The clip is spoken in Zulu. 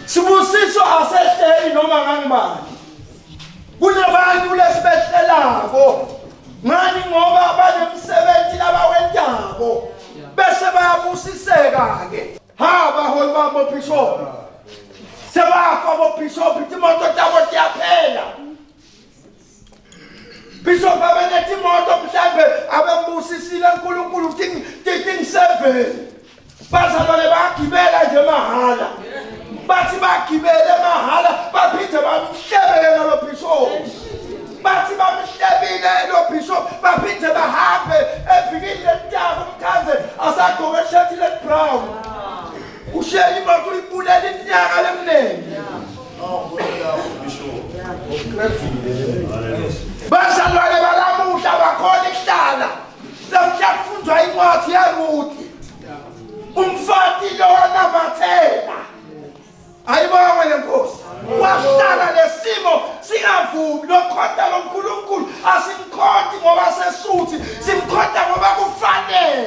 Sibusiso asehleli noma ngangibani. Kunabantu lesibehlelako ngani ngoba banemsebenzi labawentako bese bayabusiseka ke. Ha baholi babo bishop. Sebafa bo bishop timoto tabo tiyaphela. Bishop abenetimoto mhlambe abembusisile uNkulunkulu ting 7. Bazalwane bagibela nje mahala. Bathi bagibele mahala baphinde bamhlebele lo bishop. Bathi bamhlebile lo bishop baphinde bahambe evikini lentaba umkhanze asagqoke ishirt le brown. Ushiye imoto uyibulela iminyaka lemnengi. Bazalwane balamuhla bakhona ukuhlala. Lamhla kufundwa incwadi yaRuthi. Umfati lona mathela. Ayibongwe lenkosi. Wahlala lesimo singavumi lokhonta loNkulunkulu asimkhonti ngoba sesuthi simkhonta ngoba kufanele.